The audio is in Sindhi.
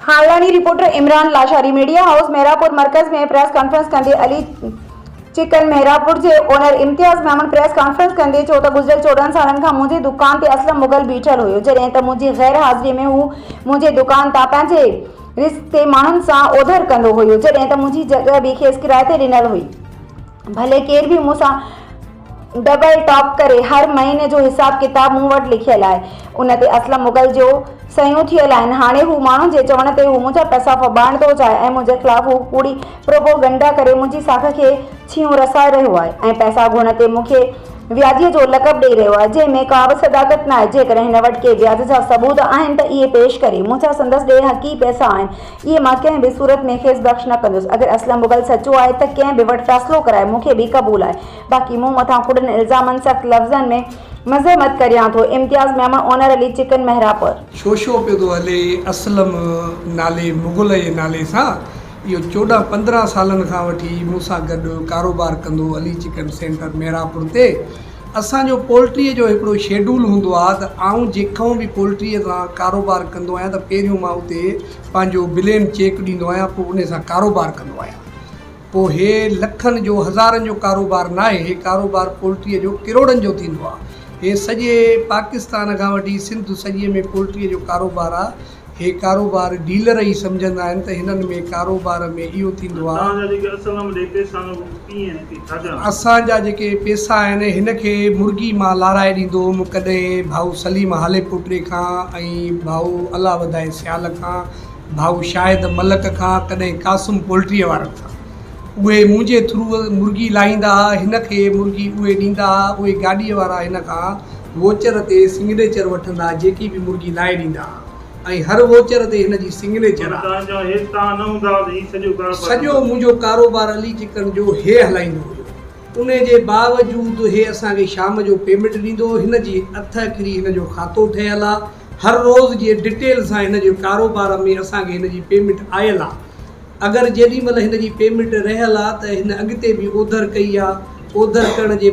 Halani, reporter Imran Lashari, media house Mehrabpur مرڪز ۾ پريس ڪانفرنس ڪندي علي چڪن مهرابپور جي owner Imtiaz Memon press conference ڪندي چيو ته گذريل 14 سالن کان منهنجي دڪان تي اسلم مغل بيٺل هيو جڏهن ته منهنجي غير حاضري ۾ هو منهنجي دڪان تان پنهنجي رزق تي ماڻهن سان اوڌر ڪندو هيو جڏهن ته منهنجي جڳهه به کيس ڪرائي تي ڏنل هئي ڀلي ڪير به مون سان ڊبل ٽاپ ڪري هر مهيني جو حساب ڪتاب مون وٽ لکيل آهي ان تي اسلم مغل جو صحيحون ٿيل آهن هاڻي هو ماڻهن جي چوڻ تي هو منهنجا پئسا ڦٻائڻ ٿو چاهي ۽ منهنجي خلاف هو ڪوڙي پروپوگنڊا ڪري منهنجي ساک کي ڇيهون رسائي رهيو آهي ۽ پئسا گهرڻ تي مون کي وياجيء جو لقب ڏئي رهيو آهي جنهن ۾ ڪا به صداقت ناهي جيڪڏهن هن وٽ ڪي وياج جا ثبوت آهن ته اهي پيش ڪري منهنجا سندس ڏي حقي پئسا آهن اهي مان ڪنهن به صورت ۾ کيس بخش نه ڪندس. اگر اسلم مغل سچو آهي ته ڪنهن به وٽ فيصلو ڪرائي مون کي به قبول آهي. باقي مون مٿان ڪوڙن الزامن سخت لفظن ۾ مذمت ڪريان ٿو. Imtiaz Memon owner Ali chicken Mehrabpur. شوشو پيو ٿو هلي اسلم نالي مغل جي نالي سان اهو 14 15 سالن کان وٺي مون سان گڏ ڪاروبار ڪندو علي چڪن سينٽر مهراپور تي اسان جو پولٽريء جو هڪڙو شيڊول هوندو آهي ته آئون جيڪون به پولٽريء سان ڪاروبار ڪندو آهيان ته پهريون مان اتي پنهنجو بلين چيڪ ڏيندو آهيان پوء انهي سان ڪاروبار ڪندو آهيان پوء هي لکن جو هزارن جو ڪاروبار ناهي هي ڪاروبار پولٽريء جو ڪروڙن جو ٿيندو آهي هي سڄي پاڪستان کان وٺي سنڌ سڄي ۾ پولٽريء جو ڪاروبار آهي هي ڪاروبار ڊيلر ئي سمجهندا آهن ته هنن ۾ ڪاروبار ۾ اهو ٿيندو آهي. توهان جا جيڪي اسلم ڏي پئسا آهن اهي ڪيئن ۽ ڇا جا آهن؟ اسان جا جيڪي پئسا آهن هن کي مرغي مان لارائي ڏيندو هوم ڪڏهن ڀائو سليم هاليپوٽري کان ۽ ڀائو الله وڌائي سيال کان ڀائو شاهد ملڪ کان ڪڏهن قاسم پولٽريء وارن کان اهي منهنجي ٿرو مرغي لاهيندا ها هن کي مرغي اهي ڏيندا ها اهي گاڏيء وارا هن کان ووچر تي سنگنيچر وٺندا جيڪي به مرغي لاهي ڏيندا ها ۽ هر ووچر تي هن جي سنگنيچر آ. سڄو منهنجو ڪاروبار علي چڪن جو هي هلائيندو هيو. انهي جي باوجود هي اسان کي شام جو پيمنٽ ڏيندو هو. هن جي اٿ اکري هن جو کاتو ٺهيل آ. هر روز جي ڊٽيل سان هن جي ڪاروبار ۾ اسان کي هن جي پيمنٽ آيل آ. اگر جيڏي مهل هن جي پيمنٽ رهيل آ ته هن اڳتي به اوڌر ڪئي آ. اوڌر ڪرڻ جي.